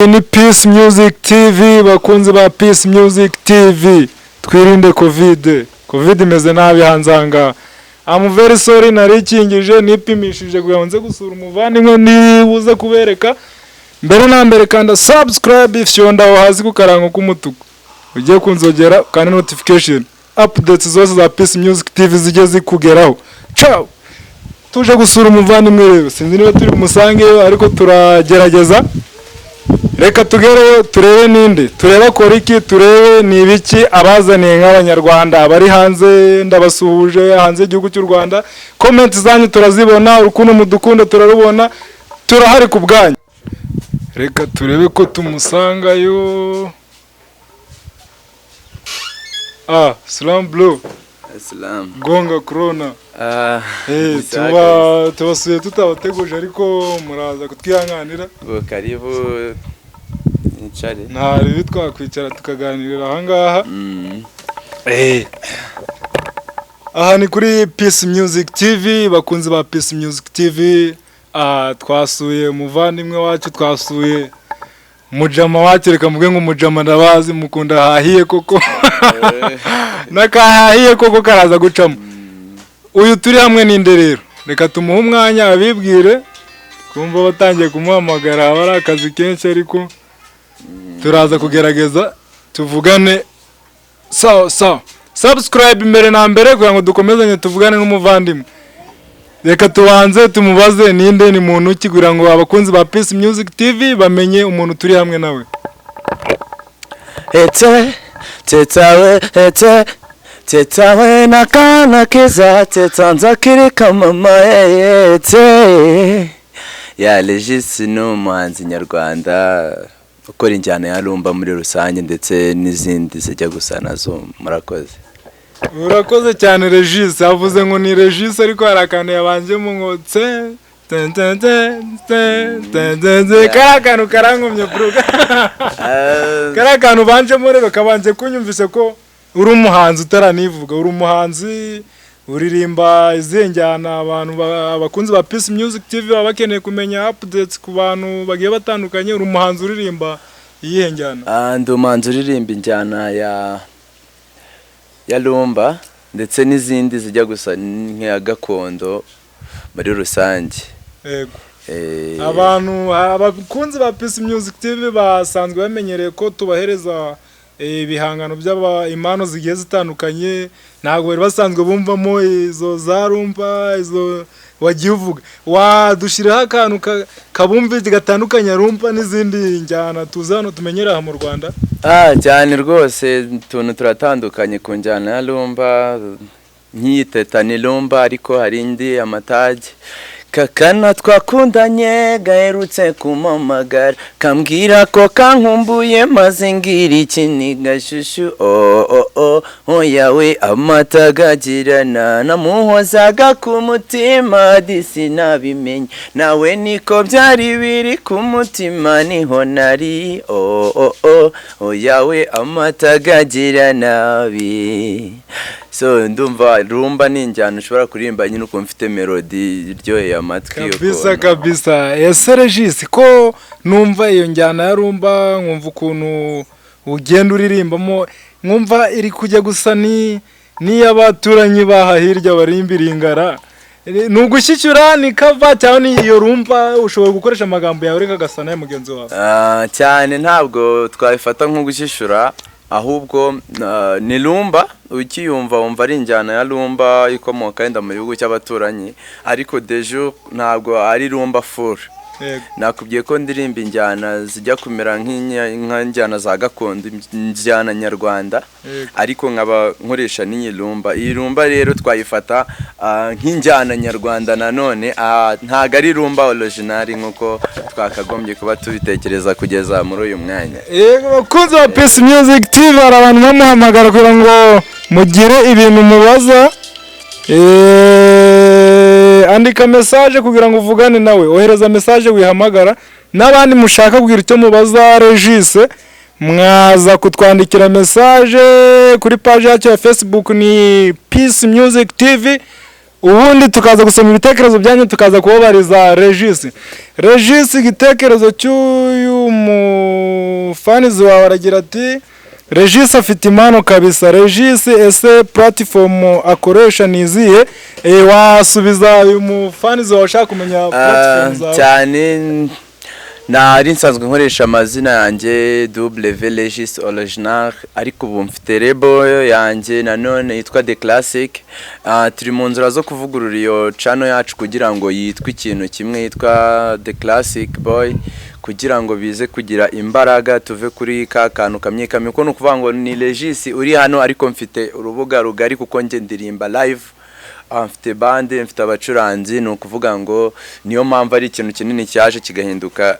Ni Peace Music TV. Bakunzi ba Peace Music TV, twirinde COVID. COVID imeze nabi hanze aha ngaha. I'm very sorry, narikingije, nipimishije kugira ngo nze gusura umuvandimwe nibuze kubereka. Mbere na mbere, kanda subscribe, ifyonda aho hasi ku karango k'umutuku, ugiye kunzogera kandi notification, updates zose za Peace Music TV zijye zikugeraho. Ciao. Tuje gusura umuvandimwe rero, sinzi niba turi bumusangeyo, ariko turagerageza. Reka tugereyo turebe ninde, turebe akora iki, turebe ni ibiki abazaniye nk'Abanyarwanda abari hanze. Ndabasuhuje hanze y'igihugu cy'u Rwanda. Comment zanyu turazibona, urukundo mudukunda turarubona, turahari ku bwanyu. Reka turebe ko tumusangayo. Ah, salam bro. Salam. Gonga corona. Ah, Eh, sawa. Tuba tubasuye tutabateguje, ariko muraza kutwihanganira. Kabisa. Karibu nicare. Nta ribi, twakwicara tukaganirira ahangaha. Aha ni kuri Peace Music TV. Bakunzi ba Peace Music TV, aha twasuye umuvandimwe wacu, twasuye mujama wacu. Reka mvuge ngo mujama, ndabazi mukunda hahiye koko, n'akahahiye koko karaza gucamo. Uyu turi hamwe ninde rero? Reka tumuhe umwanya abibwire. Kumva batangiye kumuhamagara aba ari akazi kenshi, ariko turaza kugerageza tuvugane. Sawa sawa, subscribe mbere na mbere kugira ngo dukomezanye tuvugane n'umuvandimwe. Reka tubanze tumubaze ninde, ni muntu ki, kugira ngo abakunzi ba Peace Music TV bamenye umuntu turi hamwe nawe. Ete teta we, ete teta we, nakana keza, teta nzakirika mama. Ete ya Regis ni umuhanzi nyarwanda ukora injyana ya rumba muri rusange, ndetse n'izindi zijya gusa nazo. Murakoze. Urakoze cyane Regis. Avuze ngo ni Regis, ariko hari akantu yabanjemo ngo tse te te te te te te te. Kariya kantu karankomye bro. Kariya kantu ubanjemo rero kabanje kunyumvise ko uri umuhanzi. Utaranivuga, uri umuhanzi uririmba izihe njyana? Abantu abakunzi ba Peace Music TV baba bakeneye kumenya updates ku bantu bagiye batandukanye. Uri umuhanzi uririmba iyihe njyana? Ah, ndi umuhanzi uririmba injyana ya rumba ndetse n'izindi zijya gusa nk'iya gakondo muri rusange. Yego. Eh. Abantu abakunzi ba Peace Music TV basanzwe bamenyereye ko tubahereza ibihangano by'aba impano zigiye zitandukanye. Ntabwo bari basanzwe bumvamo izo za rumba, izo wagiye uvuga. Wadushyiraho akantu kabumva gatandukanye rumba n'izindi njyana tuzi hano tumenyereye aha mu Rwanda? Ah, cyane rwose, utuntu turatandukanye ku njyana ya rumba. Nk'iyi teta ni rumba, ariko hari indi amatage. Kakana twakundanye gaherutse kumpamagara kambwira ko kankumbuye, maze ngira ikiniga shushu oh oh oh oya we, amata gagirana namuhozaga ku mutima, disi nabimenye nawe niko byari biri ku mutima, niho nari oh oh oh oya we, amata gagira nabi. So ndumva rumba ni injyana ushobora kuririmba nyine ukumva ufite melody iryoheye amatwi. Kabisa. Ukuntu. Kabisa. Ese Regis, ko numva iyo njyana ya rumba, nkumva ukuntu ugenda uririmbamo, nkumva iri kujya gusa ni n'iy'abaturanyi baha hirya barimbira ingara, ni ugushyishyura, ni cover, cyangwa ni iyo rumba ushobora gukoresha amagambo yawe reka agasa n'aya mugenzi wawe? Ah, cyane, ntabwo twabifata nko gushyishyura, ahubwo ni rumba ukiyumva wumva ari injyana ya rumba ikomoka wenda mu gihugu cy'abaturanyi, ariko dejo ntabwo ari rumba full. Nakubwiye ko ndirimba injyana zijya kumera nk'injyana za gakondo, injyana nyarwanda, ariko nkaba nkoresha n'iyi rumba. Iyi rumba rero twayifata nk'injyana nyarwanda nanone. Ntabwo ari rumba original nk'uko twakagombye kuba tubitekereza kugeza muri uyu mwanya. Yego, bakunzi ba Peace Music TV, hari abantu bamuhamagara kugira ngo mugire ibintu mubaza. Andika message kugira ngo uvugane nawe, ohereza message, wihamagara. N'abandi mushaka kugira icyo mubaza Regis, mwaza kutwandikira message kuri page yacu ya Facebook, ni Peace Music TV. Ubundi tukaza gusoma ibitekerezo byanyu, tukaza kubabariza Regis. Regis, igitekerezo cy'uyu mufanizi wawe aragira ati: "Regis afite impano kabisa. Regis, ese platform akoresha ni izihe?" Wasubiza uyu mufanizi wawe ushaka kumenya platform zawe? Cyane, nari nsanzwe nkoresha amazina yanjye W Regis Original, ariko ubu mfite label yanjye nanone yitwa The Classic. Turi mu nzira zo kuvugurura iyo channel yacu kugira ngo yitwe ikintu kimwe, yitwa The Classic Boy, kugira ngo bize kugira imbaraga, tuve kuri ka kantu kamwe kamwe, kuko ni ukuvuga ngo ni Regis uri hano, ariko mfite urubuga rugari kuko njye ndirimba live. Mfite band, mfite abacuranzi. Ni ukuvuga ngo niyo mpamvu ari ikintu kinini cyaje kigahinduka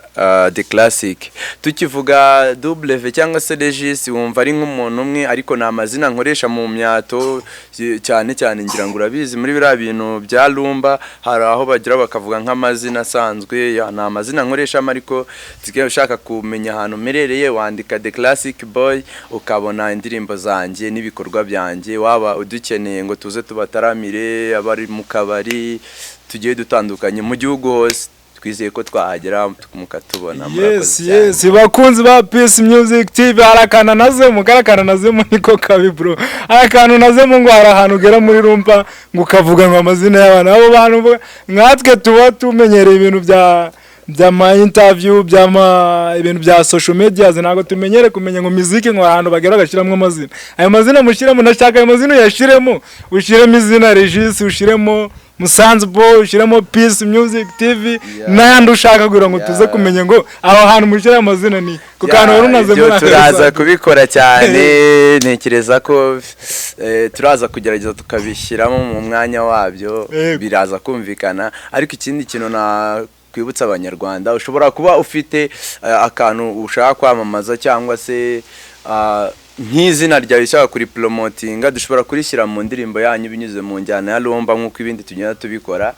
The Classic. Tukivuga W cyangwa se Regis, wumva ari nk'umuntu umwe, ariko ni amazina nkoresha mu myato cyane cyane. Ngira ngo urabizi, muri biriya bintu bya rumba hari aho bagira bakavuga nk'amazina asanzwe. Ya, ni amazina nkoreshamo, ariko tugiye ushaka kumenya ahantu mperereye, wandika The Classic Boy ukabona indirimbo zanjye n'ibikorwa byanjye. Waba udukeneye ngo tuze tubataramire, abari mu kabari tugiye dutandukanye mu gihugu hose, twizeye ko twahagera mukatubona. Yes. Murakoze cyane. Yes, bakunzi ba Peace Music TV, hari akantu nazemo, kari akantu nazemo niko kabi bro. Hari akantu nazemo ngo hari ahantu ugera muri rumba ngo ukavuga ngo amazina y'abantu, abo bantu nkatwe tuba tumenyereye ibintu bya ma interview, bya ma ibintu bya social media, ntabwo tumenyere kumenya ngo muziki, ngo ahantu bagera bagashyiramo amazina. Ayo mazina mushyiramo, ndashaka ayo mazina uyashyiremo, ushyiremo izina Regis, ushyiremo Musanze Boy, ushyiremo Peace Music TV n'ayandi ushaka, kugira ngo tuze kumenya ngo aho hantu mushyira amazina ni ku kantu wari unaze. Ibyo muri turaza kubikora cyane. Ntekereza ko turaza kugerageza tukabishyiramo mu mwanya wabyo. Biraza kumvikana. Ariko ikindi kintu na kwibutsa Abanyarwanda, ushobora kuba ufite akantu ushaka kwamamaza cyangwa se nk'izina ryawe ushaka kuriporomotinga, dushobora kurishyira mu ndirimbo yanyu binyuze mu njyana ya rumba, nk'uko ibindi tugenda tubikora,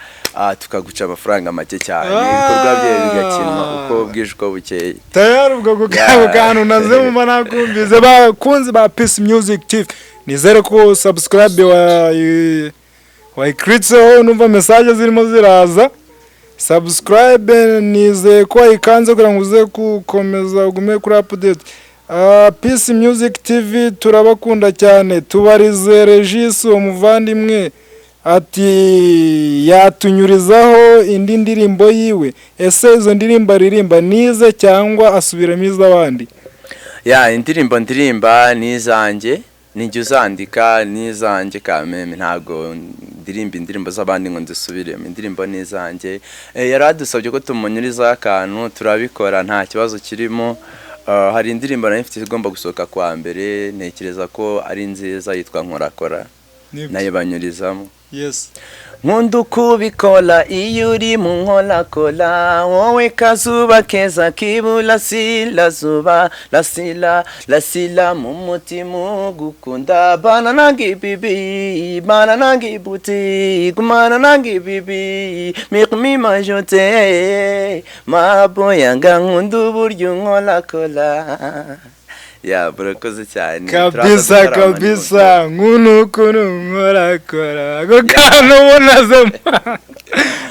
tukaguca amafaranga make cyane, ibikorwa byawe bigakinwa uko bwije uko bukeye. Tayari ubwo ku kantu naze mba nakumvise. Bakunzi ba Peace Music TV, nizere ko subscribe wayikiritseho, numva message zirimo ziraza. Subscribe nizeye ko wayikanze kugira ngo uze gukomeza ugume kuri update. Peace Music TV turabakunda cyane. Tubarize Regis, uwo muvandimwe ati yatunyurizaho indi ndirimbo yiwe. Ese izo ndirimbo aririmba nize cyangwa asubiramo iz'abandi? Ya, indirimbo ndirimba ni izanjye, nijya uzandika, ni izanjye kameme. Ntabwo ndirimba indirimbo z'abandi ngo nzisubiremo, indirimbo ni izanjye. Yari adusabye ko tumunyurizaho akantu, turabikora, nta kibazo kirimo. Hari indirimbo nari mfite igomba gusohoka kwa mbere, ntekereza ko ari nziza, yitwa Nkorakora, nayo banyurizamo. Nkunda uko ubikora iyo uri mu nkorakora, wowe kazuba keza k'iburasirazuba, rasira rasira mu mutima ugukunda. Bana nange bibi, bana nange buti, gumana nange bibi, mirmi majote maboyanga, nkunda uburyo unkorakora. Ya, murakoze cyane. Kabisa kabisa, nk'ukuntu ukuntu nkorakora, ako kantu ubonazemo,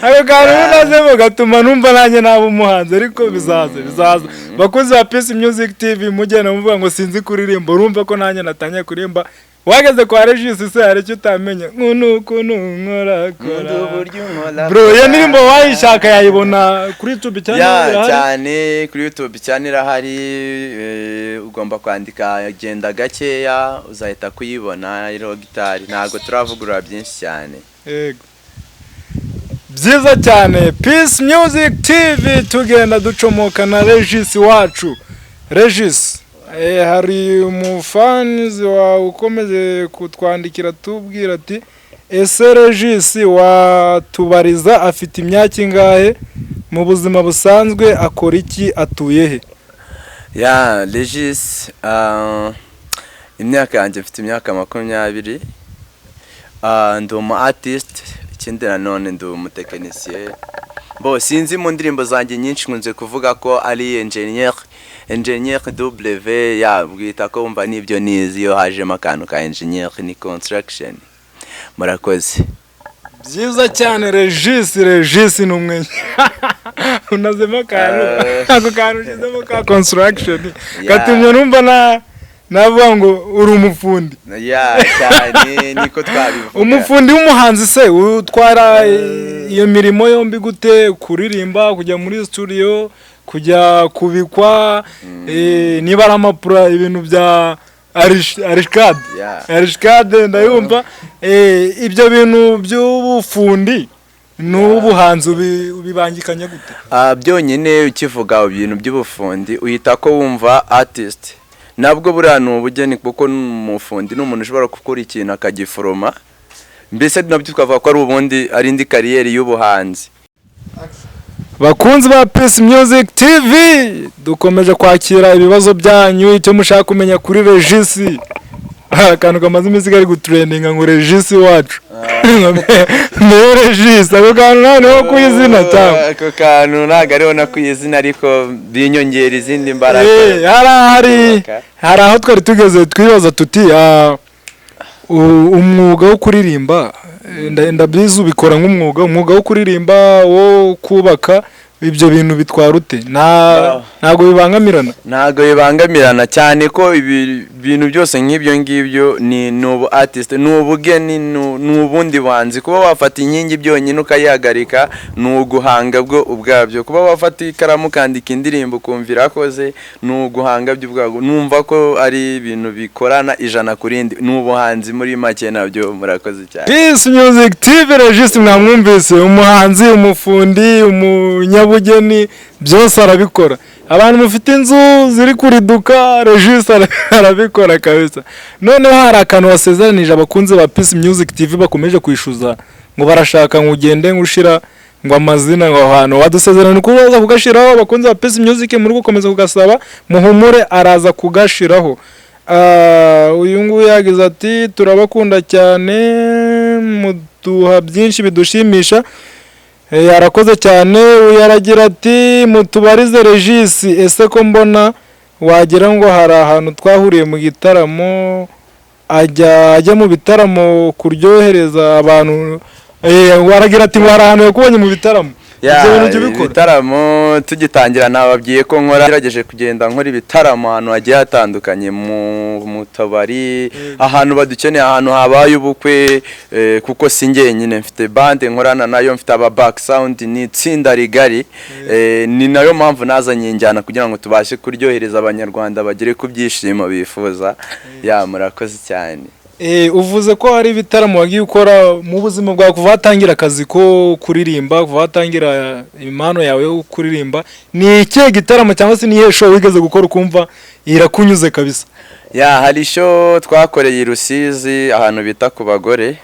ako kantu ubonazemo gatuma numva nanjye naba umuhanzi, ariko bizaza, bizaza. Bakunzi ba Peace Music TV, mugenda muvuga ngo sinzi kuririmba, urumva ko nanjye natangiye kuririmba. Wageze kwa Regis se hari icyo utamenya? Nk'ukuntu ukuntu nkorakora. Bro, iyo ndirimbo wayishaka yayibona kuri YouTube cyane? Ya. Irahari? Cyane, kuri YouTube cyane irahari. Ugomba kwandika "Genda gakeya", uzahita kuyibona, iriho gitari. Ntabwo turavugurura byinshi cyane. Yego. Byiza cyane. Peace Music TV, tugenda ducomoka na Regis wacu. Regis, hari umufanizi wawe ukomeje kutwandikira tubwira ati: "Ese Regis watubariza afite imyaka ingahe? Mu buzima busanzwe akora iki? Atuye he?" Ya, Regis, imyaka yanjye, mfite imyaka 20. Ndi umu artist, ikindi nanone ndi umutekinisiye. Bo sinzi, mu ndirimbo zanjye nyinshi nkunze kuvuga ko ari engineer, engineer W. Ya, bwita ko wumva n'ibyo nizi, iyo hajemo akantu ka engineer ni construction. Murakoze. Byiza cyane, Regis. Regis ni umwe unazemo akantu, ako kantu ushyizemo ka construction gatumye numva na navuga ngo uri umufundi. Yeah, cyane, niko twabivuga. Umufundi w'umuhanzi se utwara iyo mirimo yombi gute? Kuririmba, kujya muri studio, kujya kubikwa, niba ari amapura, ibintu bya arishikade. Arishikade ndayumva. Ibyo bintu by'ubufundi n'ubuhanzi ubibangikanya gute? Ah, byonyine ukivuga ibintu by'ubufundi uhita ko wumva artist. Nabwo buriya ni ubugeni, kuko n'umufundi ni umuntu ushobora gukora ikintu akagiforoma. Mbese nabyo twavuga ko ari ubundi, ari indi career y'ubuhanzi. Bakunzi ba Peace Music TV, dukomeje kwakira ibibazo byanyu, icyo mushaka kumenya kuri Regis. Akantu kamaze iminsi kari gutrendinga ngo "Regis wacu", niyo Regis, ako kantu nawe niho ku izina cyangwa? Ako kantu ntabwo ariho no ku izina, ariko binyongera izindi mbaraga. Hari hari aho twari tugeze twibaza tuti umwuga wo kuririmba, ndabizi ubikora nk'umwuga, umwuga wo kuririmba, wo kubaka, ibyo bintu bitwara ute? Ntabwo bibangamirana? Ntabwo bibangamirana, cyane ko ibi bintu byose nk'ibyo ngibyo ni ubu artist, ni ubugeni, ni ubundi buhanzi. Kuba wafata inkingi byonyine ukayihagarika ni uguhanga bwo ubwabyo. Kuba wafata ikaramu ukandika indirimbo ukumva irakoze ni uguhanga byo ubwabyo. Numva ko ari ibintu bikorana ijana ku rindi, ni ubuhanzi muri make nabyo. Murakoze cyane. Peace Music TV, Regis mwamwumvise, umuhanzi, umufundi, umunyabugeni, byose arabikora. Abantu mufite inzu ziri kuriduka, Regis arabikora kabisa. Noneho hari akantu wasezeranije abakunzi ba Peace Music TV bakomeje kwishyuza, ngo barashaka ngo ugende ngo ushira ngo amazina ngo aho hantu wadusezerana ko uraza kugashiraho. Abakunzi ba Peace Music muri gukomeza kugasaba, muhumure, araza kugashiraho. Ah, uyu nguyu yagize ati: "Turabakunda cyane, muduha byinshi bidushimisha." Arakoze cyane. Uyu aragira ati: "Mutubarize Regis, ese ko mbona wagira ngo hari ahantu twahuriye mu gitaramo, ajya mu bitaramo kuryohereza abantu?" Aragira ati ngo hari ahantu yakubonye mu bitaramo. Ibyo bintu ujya ubikora? Ibitaramo, tugitangira nababwiye ko nkora, ngerageje kugenda nkora ibitaramo ahantu hagiye hatandukanye, mu tubari, ahantu badukeneye, ahantu habaye ubukwe, kuko si njyenyine, mfite band nkorana nayo, mfite aba back sound, ni itsinda rigari. Ni nayo mpamvu nazanye injyana kugira ngo tubashe kuryohereza Abanyarwanda, bagere ku byishimo bifuza. Yeah, murakoze cyane. Uvuze ko hari ibitaramo wagiye ukora mu buzima bwawe kuva watangira akazi ko kuririmba, kuva watangira impano yawe yo kuririmba. Ni ikihe gitaramo cyangwa se ni iyihe show wigeze gukora ukumva irakunyuze kabisa? Yeah, hari show twakoreye i Rusizi ahantu bita ku bagore.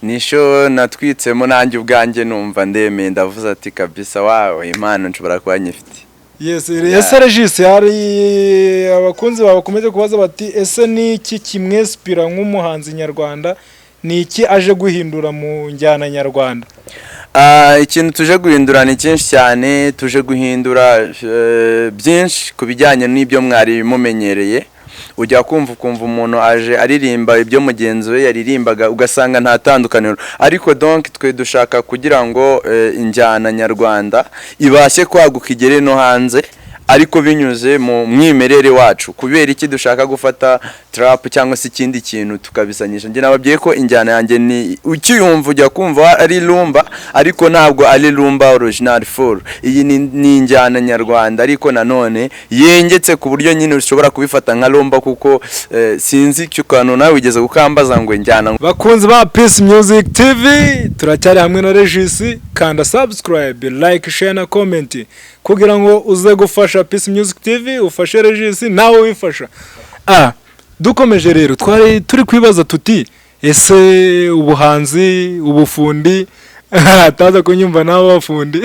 Ni show natwitsemo nanjye ubwanjye numva ndemeye, ndavuze ati: "Kabisa, wawe impano nshobora kuba nyifite." Yes. Ese Regis, hari abakunzi bawe bakomeje kubaza bati: "Ese ni iki kimwesipira nk'umuhanzi nyarwanda? Ni iki aje guhindura mu njyana nyarwanda?" Ah, ikintu tuje guhindura ni cyinshi cyane. Tuje guhindura byinshi ku bijyanye n'ibyo mwari mumenyereye. Ujya kumva ukumva umuntu aje aririmba ibyo mugenzi we yaririmbaga, ugasanga nta tandukaniro. Ariko donc twe dushaka kugira ngo injyana nyarwanda ibashe kwaguka, igere no hanze, ariko binyuze mu mwimerere wacu. Kubera iki dushaka gufata trap cyangwa se ikindi kintu tukabisanyisha? Njye nababwiye ko injyana yanjye ni ukiyumva ujya kumva ari rumba, ariko ntabwo ari rumba original full. Iyi ni injyana nyarwanda, ariko nanone yengetse ku buryo nyine ushobora kubifata nka rumba, kuko sinzi icyo kantu nawe wigeze kukambaza ngo injyana. Bakunzi ba Peace Music TV, turacyari hamwe na Regis. Kanda subscribe, like, share na comment kugira ngo uze gufasha Peace Music TV, ufashe Regis nawe wifasha. Dukomeje rero, twari turi kwibaza tuti: ese ubuhanzi, ubufundi, ataza kunyumva n'abo bafundi,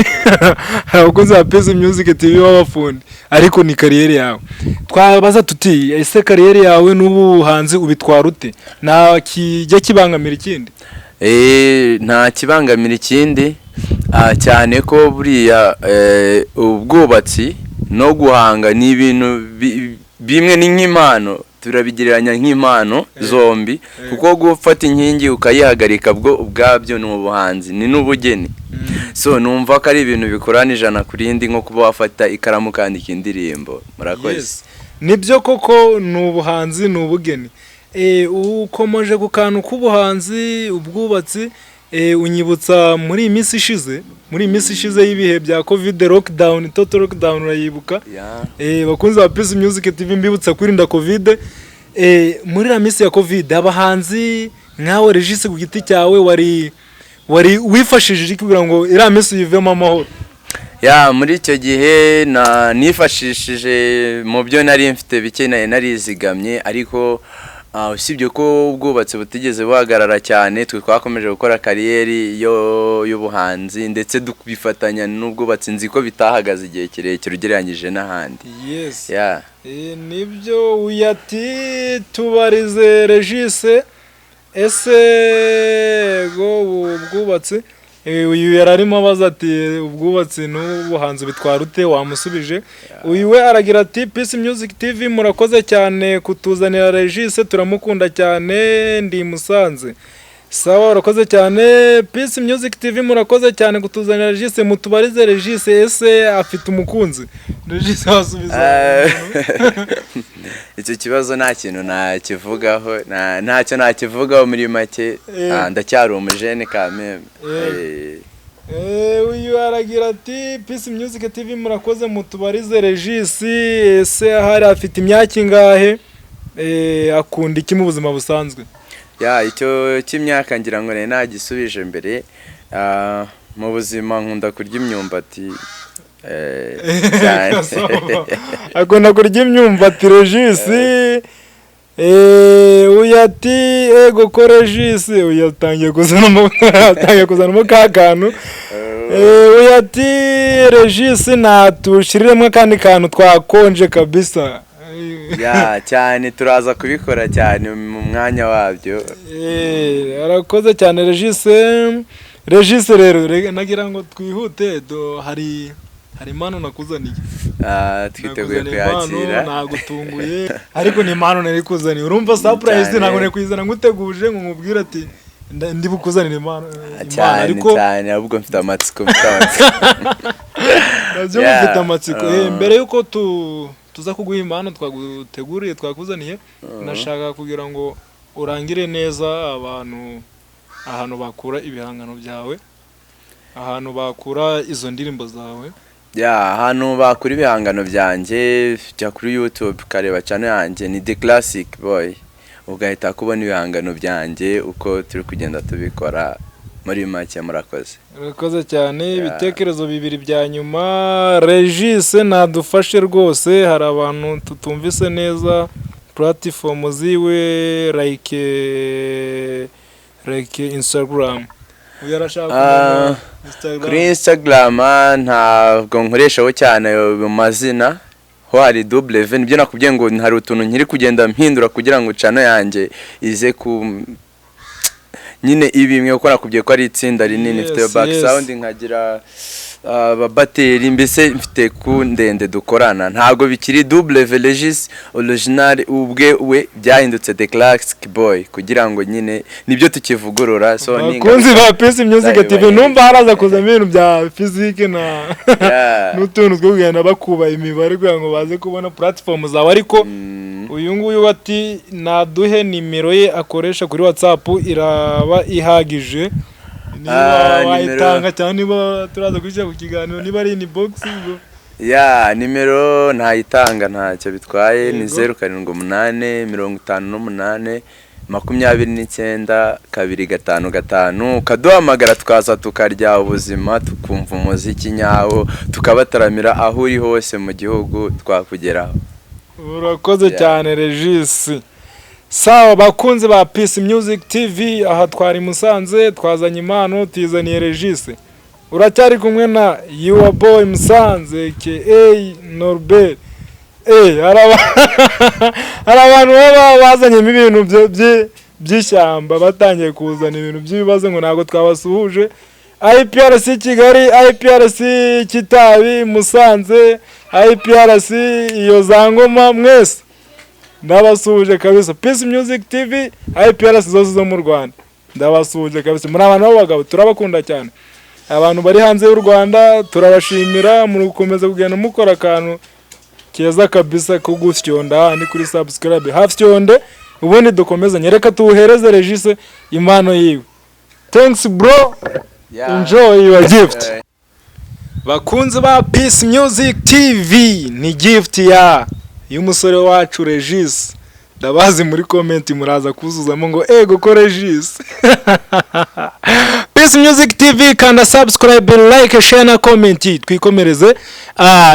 abakunzi ba Peace Music TV b'abafundi, ariko ni career yawe. Twabaza tuti: ese career yawe n'ubuhanzi ubitwara ute? Nta kijya kibangamira ikindi? Nta kibangamira ikindi, cyane ko buriya ubwubatsi no guhanga ni ibintu Bimwe ni nk'impano, turabigereranya nk'impano zombi, kuko gufata inkingi ukayihagarika bwo ubwabyo ni ubuhanzi, ni n'ubugeni. So numva ko ari ibintu bikorana 100 ku rindi, nko kuba wafata ikaramu ukandika indirimbo. Murakoze. Yes. Nibyo koko, ni ubuhanzi, ni ubugeni. Ukomeje ku kantu k'ubuhanzi, ubwubatsi, unyibutsa muri iyi minsi ishize y'ibihe bya Covid lockdown, total lockdown, urayibuka? Yeah. Bakunzi ba Peace Music TV, mbibutsa kwirinda Covid. Muri iriya minsi ya Covid, abahanzi nkawe Regis ku giti cyawe wari wifashishije iki kugira ngo iriya minsi uyivemo amahoro? Ya, muri icyo gihe na nifashishije mu byo nari mfite bike nari narizigamye, ariko usibye ko ubwubatsi butigeze buhagarara cyane, twe twakomeje gukora career yo y'ubuhanzi ndetse dubifatanya n'ubwubatsi. Nzi ko bitahagaze igihe kirekire ugereranyije n'ahandi. Yeah. Nibyo. Uyu ati: "Tubarize Regis, ese go ubu bwubatsi?" Uyu yari arimo abaza ati: "Ubwubatsi n'ubuhanzi bitwara ute?" Wamusubije. Uyu we aragira ati: "Peace Music TV, murakoze cyane kutuzanira Regis, turamukunda cyane, ndi i Musanze." Sawa, urakoze cyane. "Peace Music TV, murakoze cyane kutuzanira Regis. Mutubarize Regis, ese afite umukunzi?" Regis, wasubiza? Icyo kibazo nta kintu nakivugaho, ntacyo nakivugaho muri make. Ndacyari umujene kameme. Uyu aragira ati: "Peace Music TV, murakoze, mutubarize Regis, ese ahari afite imyaka ingahe? Akunda iki mu buzima busanzwe?" Ya, icyo cy'imyaka ngira ngo nari nagisubije mbere. Mu buzima nkunda kurya imyumbati cyane. Akunda kurya imyumbati Regis. Uyu ati: "Ego ko Regis." Uyu atangiye kuzanamo ka kantu. Uyu ati: "Regis natushiriremo akandi kantu, twakonje kabisa." Ya, cyane, turaza kubikora cyane mu mwanya wabyo. Arakoze cyane Regis. Regis rero, nagira ngo twihute, do hari impano nakuzaniye. Twiteguye Nakuzaniye impano, kuyakira. Nagutunguye, ariko ni impano nari kuzaniye, urumva, surprise. Cyane. Ntabwo nari kuyizana nguteguje ngo nkubwire ati ndi bukuzanire impano, Cyane. ariko Cyane, ahubwo mfite amatsiko, mfite amatsiko. Nabyo mufite amatsiko. Mbere yuko tuza kuguha impano twaguteguriye, twakuzaniye, nashaka kugira ngo urangire neza abantu ahantu bakura ibihangano byawe, ahantu bakura izo ndirimbo zawe. Ya, ahantu bakura ibihangano byanjye, jya kuri YouTube ukareba channel yanjye, ni The Classic Boy, ugahita kubona ibihangano byanjye uko turi kugenda tubikora muri make. Murakoze. Urakoze cyane. Ibitekerezo bibiri bya nyuma, Regis nadufashe rwose, hari abantu tutumvise neza platform ziwe, like Instagram. Uyu arashaka kumenya Instagram. Kuri Instagram ntabwo nkoreshaho cyane ayo mazina, ho hari double V. Nibyo nakubwiye ngo hari utuntu nkiri kugenda mpindura kugira ngo channel yanjye ize ku nyine ibi imwe, kuko nakubwiye ko ari itsinda rinini mfite, back sound, nkagira ababateri, mbese mfite ku ndende dukorana. Ntabwo bikiri double V Regis original ubwe we, byahindutse The Classic Boy kugira ngo nyine nibyo tukivugurura. So Bakunzi ba Peace Music TV, nzabibahereza. numva haraza kuzamo ibintu bya physique na n'utuntu two kugenda bakuba imibare kugira ngo baze kubona platform zawe, ariko uyu nguyu ati: "Naduhe nimero ye akoresha kuri WhatsApp, iraba ihagije." Niba wayitanga cyangwa niba turaza kuyishyira ku kiganiro, niba ari inbox ubwo. Ya, nimero ntayitanga, ntacyo bitwaye, ni 0785829255, ukaduhamagara tukaza tukarya ubuzima, tukumva umuziki nyawo, tukabataramira aho uri hose mu gihugu twakugeraho. Urakoze cyane Regis. Sawa, bakunzi ba Peace Music TV, aha twari Musanze, twazanye impano, tuyizaniye Regis. Uracyari kumwe na your boy Musanze ka Norbert. Hari abantu baba bazanyemo ibintu by'ishyamba, batangiye kuzana ibintu by'ibibazo ngo ntabwo twabasuhuje. IPRC Kigali, IPRC Kitabi, Musanze, IPRC iyo za Ngoma, mwese. Ndabasuhuje kabisa. Peace Music TV, IPRS zose zo mu Rwanda, ndabasuhuje kabisa. Muri abantu b'abagabo, turabakunda cyane. Abantu bari hanze y'u Rwanda turabashimira, muri gukomeza kugenda mukora akantu keza kabisa ko gufyonda ni kuri subscribe, hafyonde, ubundi dukomezanye. Reka tuwuhereze Regis impano yiwe. Thanks bro. Yeah. Enjoy your gift. Eh. Bakunzi ba Peace Music TV, ni gift ya y'umusore wacu Regis. Ndabazi muri comment muraza kuzuzamo ngo ego ko Regis. Peace Music TV, kanda subscribe, like, share na comment, twikomereze.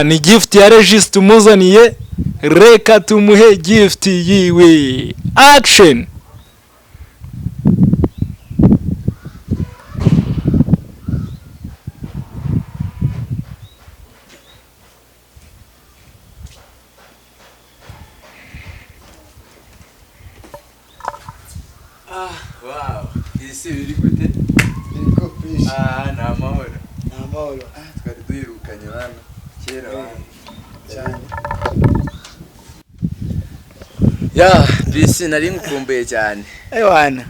Ni gift ya Regis tumuzaniye, reka tumuhe gift yiwe. Action. Wow, isi biri gute? Ah, ni amahoro. Ni amahoro. Ah, twari duherukanye bana kera bana. Cyane. Ya bisi, nari ngukumbuye cyane. Ewana,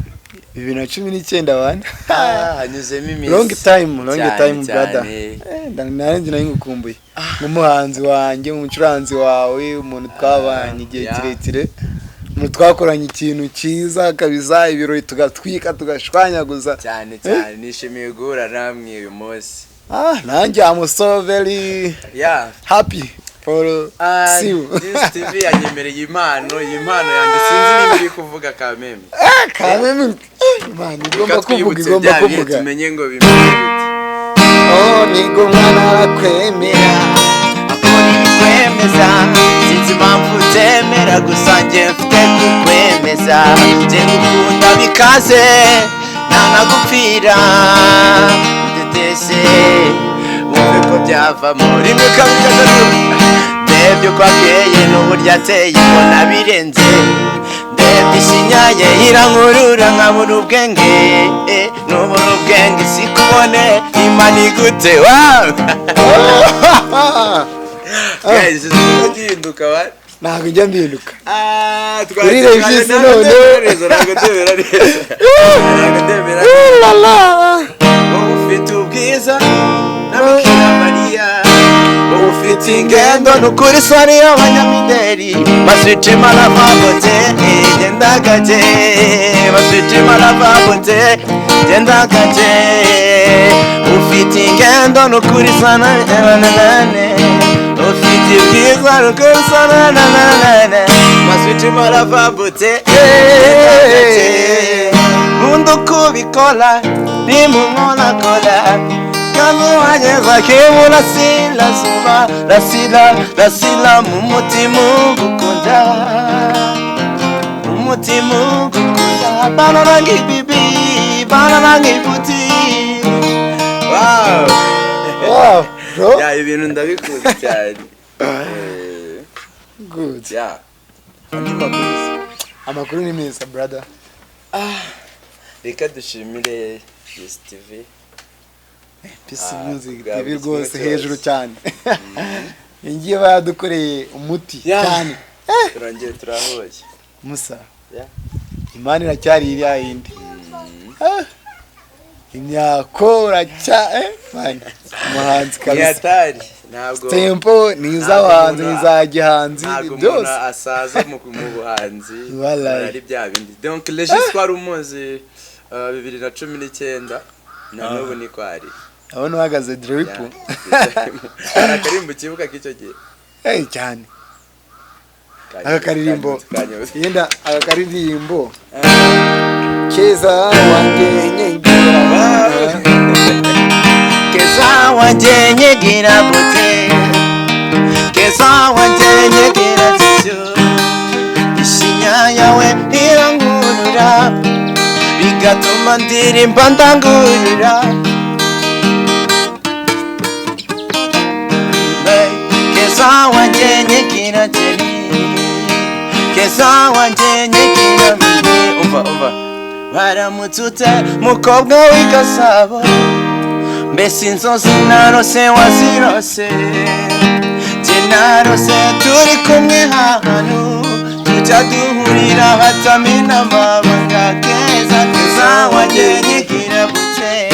2019 wana. Ah, hanyuzemo iminsi. Long time, long Cyane, time, cyane. brother. Nanjye nari ngukumbuye nk'umuhanzi wanjye, umucuranzi wawe, umuntu twabanye igihe kirekire, umuntu twakoranye ikintu cyiza kabisa, ibirori tugatwika, tugashwanyaguza. Cyane cyane, nishimiye guhura namwe uyu munsi. Ah, nanjye I'm so very happy for Ah, see you. This TV yanyemereye impano, iyi mpano yanjye sinzi niba iri kuvuga kameme. Ah, kameme, man, igomba Reka kuvuga. twibutse Igomba bya bihe, kuvuga. tumenye ngo bimeze bite. Oh, nigo mwana arakwemera. Akora ibikwemeza, sinzi impamvu utemera, gusa njye mfite kukwemeza. Njye ngukunda bikaze, ntanagupfira, udetese wumve ko byavamo rimwe, kabiri, gatatu. Ndebye uko akeye n'uburyo ateye, mbona birenze. Ndebye ishinya ye irankurura, nkabura ubwenge, nubura ubwenge sikubone. Imana igute, wow. Guys, gihinduka wa. Ntabwo njya mpinduka. Ah, Kuri Regis noneho. Neza, ntabwo ndemera neza. Ntabwo ndemera. Ulala. Wowe ufite ubwiza na Bikira Mariya. Wowe ufite ingendo nukuri sari y'abanyamideli. Baswicima la vabote, genda gake. Baswicima la vabote, genda gake. Ufite ingendo nukuri sana nanane. Ufite ubwiza nukuri sana nanane. Baswicima la vabote, genda gake. Nkunda uko ubikora, nimunkorakora kandi wageza kimurasirazuba, rasira rasira mu mutima ugukunda, umutima ugukunda, banana nk'ibibi, banana nk'ibuti. Wow. Wow, bro. Ya, ibintu ndabikunda cyane. Good. Ya, andi makuru se? Amakuru ni meza, brother. Reka dushimire Yes TV. Peace Ah, Music bwa TV buri kimwe rwose cyose. hejuru cyane. Ngiye badukoreye umuti cyane. Turongeye turahuye. Musa. Yeah. Imana iracyari iriya yindi. Ah. Imyako uracya, man. Umuhanzi Ni kabisa. hatari, ntabwo Tempo ni iz'abahanzi, ni iza gihanzi ntabwo byose. umuntu asaza mu buhanzi. Wallahi. Ari bya bindi. Donc Regis twari umuzi 2019, na n'ubu niko ari. Ndabona uhagaze drip. Hari akaririmbo kibuka k'icyo gihe? Eh, cyane. Aka karirimbo. Kanyuze. Yenda aka karirimbo. Keza wanjye nyegera. Keza wanjye nyegera bote, keza wanjye nyegera tityo, ishinya yawe irankurura, bigatuma ndirimba ndangurura. Hey, keza wanjye nyegera jeri, keza wanjye nyegera mimi. Umva, umva, waramutse ute mukobwa w'i Gasabo? Mbese inzozi narose wazirose? Jye narose turi kumwe ahantu. Tujya duhurira hatamina amabanga. Keza, keza wanjye nyigira buke,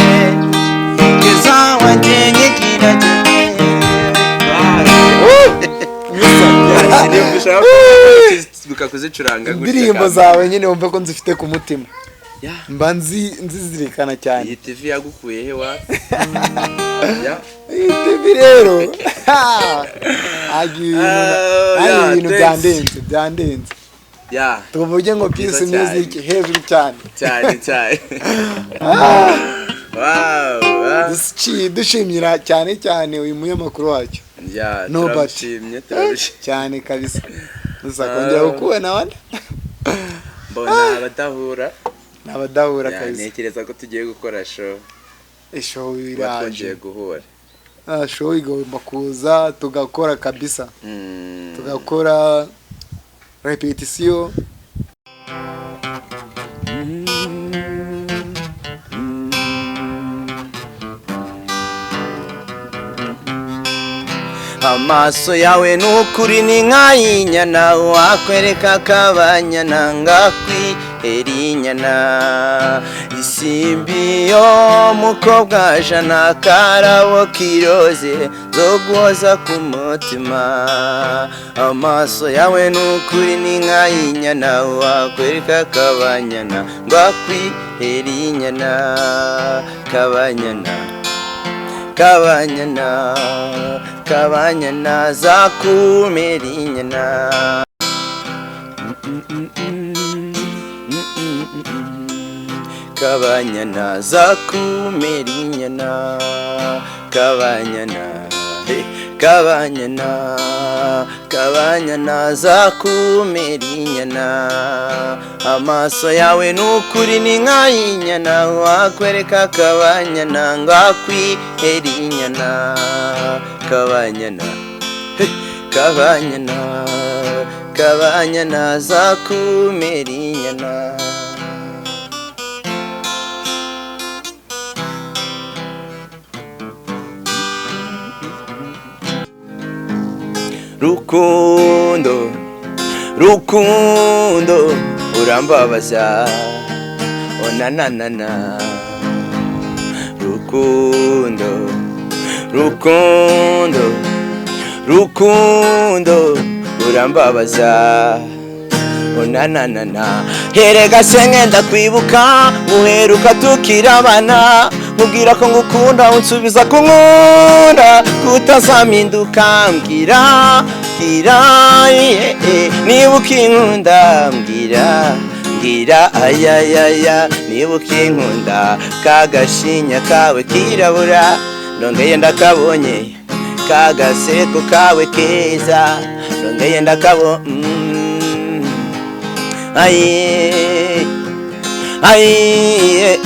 keza wanjye nyigira buke. Kuzicuranga. Indirimbo zawe nyine wumve ko nzifite ku mutima, mba nzizirikana cyane. Iyi TV yagukuye he wa? Iyi TV rero ibintu byandenze, byandenze. Tuvuge ngo Peace Music hejuru cyane cyane cyane. Dushimira cyane cyane uyu munyamakuru wacu. Turabishimye, turabishimye cyane kabisa. Uzakongera kukubona wana? Mbona abadahura. Abadahura kabisa. Ntekereza ko tugiye gukora show. Show iraje. Twongeye guhura. Show igomba kuza tugakora kabisa. Tugakora repetition. Amaso yawe nukuri ni nk'ayinyana, wakwereka akabanyana ngakwihera inyana. Isimbi yo mukobwa jana, karabo kiroze zo guhoza ku mutima. Amaso yawe nukuri ni nk'ayinyana, wakwereka akabanyana ngakwihera inyana. Kabanyana, kabanyana, kabanyana zakumera inyana. Kabanyana zakumera inyana. Kabanyana, kabanyana, kabanyana zakumera inyana. Amaso yawe nukuri ni nk'ayinyana, wakwereka kabanyana ngakwihera inyana. Kabanyana, kabanyana, kabanyana zakumera inyana. Rukundo, rukundo urambabaza, onanana. Rukundo, rukundo, rukundo urambabaza, onanana. Herega senge ndakwibuka, muheruka tukirabana, mubwira ko ngukunda unsubiza ko nkunda, kutazaminduka mbwira, mbwira, niba ukinkunda mbwira, mbwira, ayayaya, niba ukinkunda. Kagashinya kawe kirabura ndongeye ndakabonye, kagaseko kawe keza ndongeye ndakabo. Aye, aye,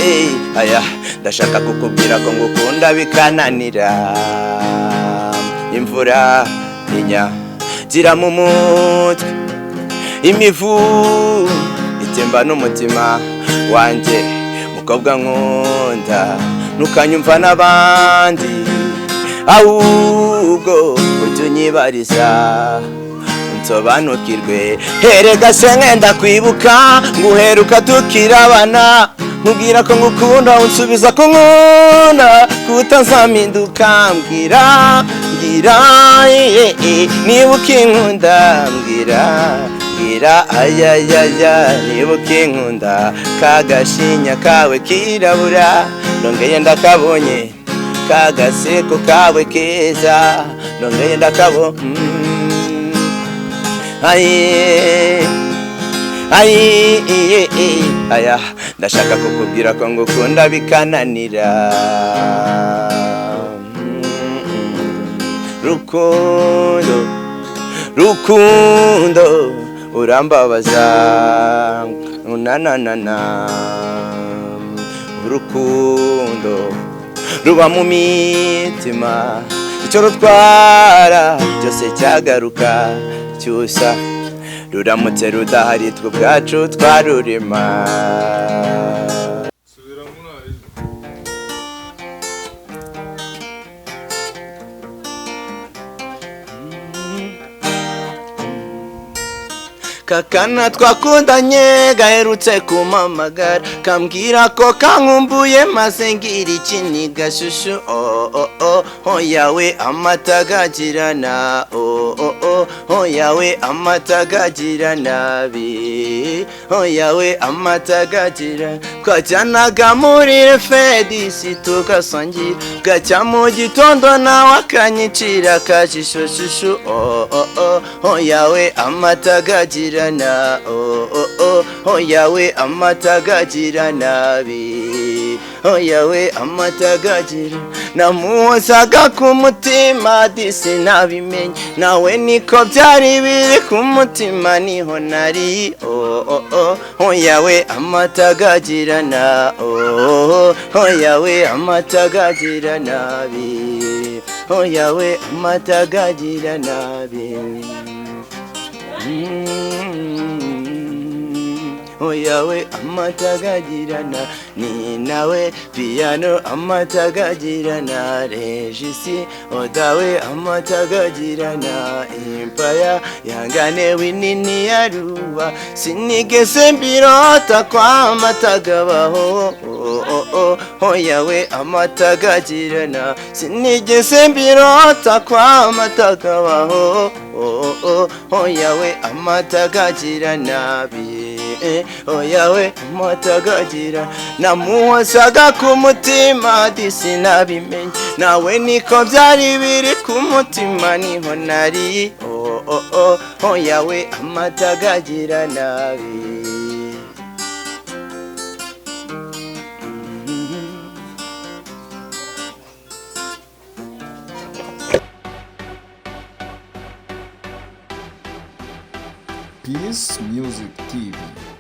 aya, ndashaka kukubwira ko ngukunda bikananira. Imvura inya gira mu mutwe, imivu itemba n'umutima wanjye. Mukobwa nkunda ntukanyumva n'abandi, ahubwo ujye unyibariza nsobanukirwe. Herega se nkenda kwibuka, nguheruka tukirabana, nkubwira ko ngukunda unsubiza ko nkunda, kutazaminduka mbwira, mbwira, niba ukinkunda mbwira, mbwira, ayayaya, niba ukinkunda. Kagashinya kawe kirabura ndongeye ndakabonye, kagaseko kawe keza ndongeye ndakabo. Aye, aye, aya, ndashaka kukubwira ko ngukunda bikananira. Rukundo, rukundo urambabaza, unanana. Urukundo ruba mu mitima, icyo rutwara cyose cyagaruka cyusa, ruramutse rudahari twe ubwacu twarurema. Kakana twakundanye gaherutse kumpamagara, kambwira ko kankumbuye, maze ngira ikiniga shushu. Oh oh oh, oh yawe amata gagirana. Oh oh oh, oh yawe amata gagira nabi. Oh yawe amata gagira. Twajyanaga muri fedisi tugasangira, bwacya mu gitondo nawe akanyicira akajisho shushu. Oh oh oh, oh yawe amata gagirana. Oh oh oh, oh yawe amata gagira nabi. Oh yawe amata gagira. Namuhozaga ku mutima disi nabimenye, nawe niko byari biri ku mutima niho nari. Oh oh oh, oh yawe amata gagirana. Oh oh, oh yawe amata gagira nabi. Oh yawe amata gagira nabi. Oyawe amata gagirana ni nawe piano amata gagirana regisi odawe amata gagirana impaya yangane winini yaruwa sinigeze mbirota kwa amata gabaho. Oh, oh, oh, oyawe amata gagirana sinigeze mbirota kwa amata gabaho. Oh, oh, oyawe amata gagira nabi. Oyawe amata gagira. Namuhozaga ku mutima disi nabimenye, nawe niko byari biri ku mutima niho nari. Oh oh oh, oyawe amata gagira nabi. Peace Music TV.